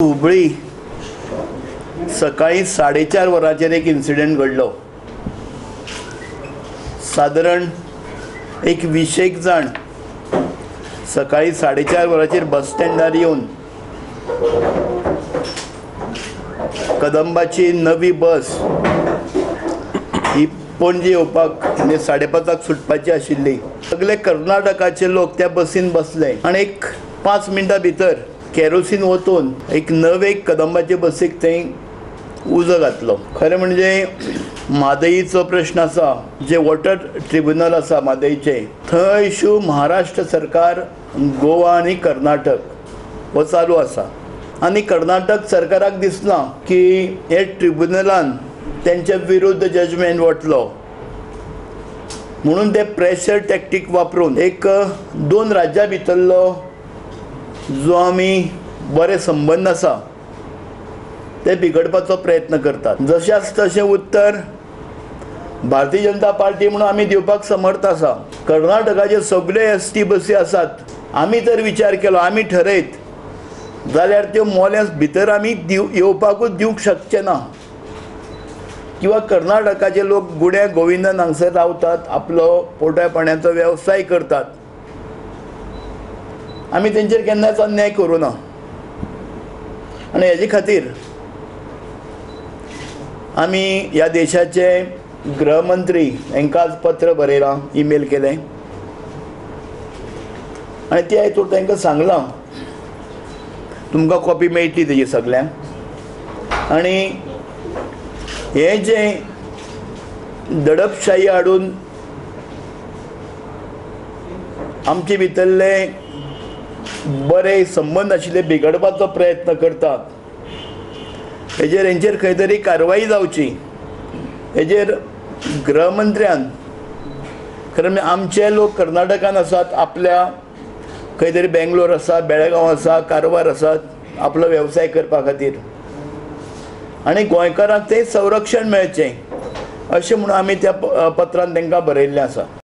हुबळी सकाळी 4:30 वरांचेर एक इन्सिडंट घडलो. सादारण एक 20 जाण सकाळी 4:30 वरांचेर बस स्टँडार येवन कदंबाची नवी बस ही पणजे येवपाक म्हणजे 5:30 सुटपाची आशिल्ली. सगळे कर्नाटकाचे लोक त्या बसीन बसले आनी एक 5 मिनटां भितर केरोसीन वतून एक नवे कदंबाचे बसीक थंय उजो घातलो. खरें म्हणजे म्हादईचो प्रश्न आसा, जे वॉटर ट्रिब्युनल आसा म्हादईचे, थंय इशू महाराष्ट्र सरकार, गोवा आनी कर्नाटक हो चालू आसा. आनी कर्नाटक सरकाराक दिसलां की हे ट्रिब्युनलान तेंच्या विरुद्ध जजमेंट वतलो म्हणून ते प्रेशर टॅक्टीक वापरून एक 2 राज्यां भितरलो जो आमी बरे संबंद आसा ते बिगडपाचो प्रयत्न करतात. जशें आसा तशें उत्तर भारतीय जनता पार्टी म्हणून आमी दिवपाक समर्थ आसा. कर्नाटकाचे सगळे एस टी बसी आसात, आमी जर विचार केलो, आमी ठरयत जाल्यार त्यो मोल्यास भितर आमी येवपाकूच दिवंक शकचे ना. किंवा कर्नाटकाचे लोक गुड्या गोविंदन हांगसर रावतात, आपलो पोटा पाण्याचो वेवसाय करतात, आमी तेंचेर केन्नाच अन्याय करूं ना. आनी हेजे खातीर आमी ह्या देशाचे गृहमंत्री हांकां आज पत्र बरयलां, ईमेल केलें आनी त्या हितूर तांकां सांगलां, तुमकां कॉपी मेळटली तेजी सगल्यांक. आनी हें जें दडपशाही हाडून आमचे भितरले बरे संबंद आशिल्ले बिगडपाचो प्रयत्न करतात, हेजेर हेंचेर खंय तरी कारवाई जावची. हेजेर गृहमंत्र्यान, खरें म्हणजे आमचे लोक कर्नाटकान आसात, आपल्या खंय तरी बेंगलोर आसा, बेळगांव आसा, कारवार आसात आपलो वेवसाय करपा खातीर, आनी गोंयकारांक तें संरक्षण मेळचें अशें म्हणून आमी त्या पत्रान तांकां बरयल्लें आसा.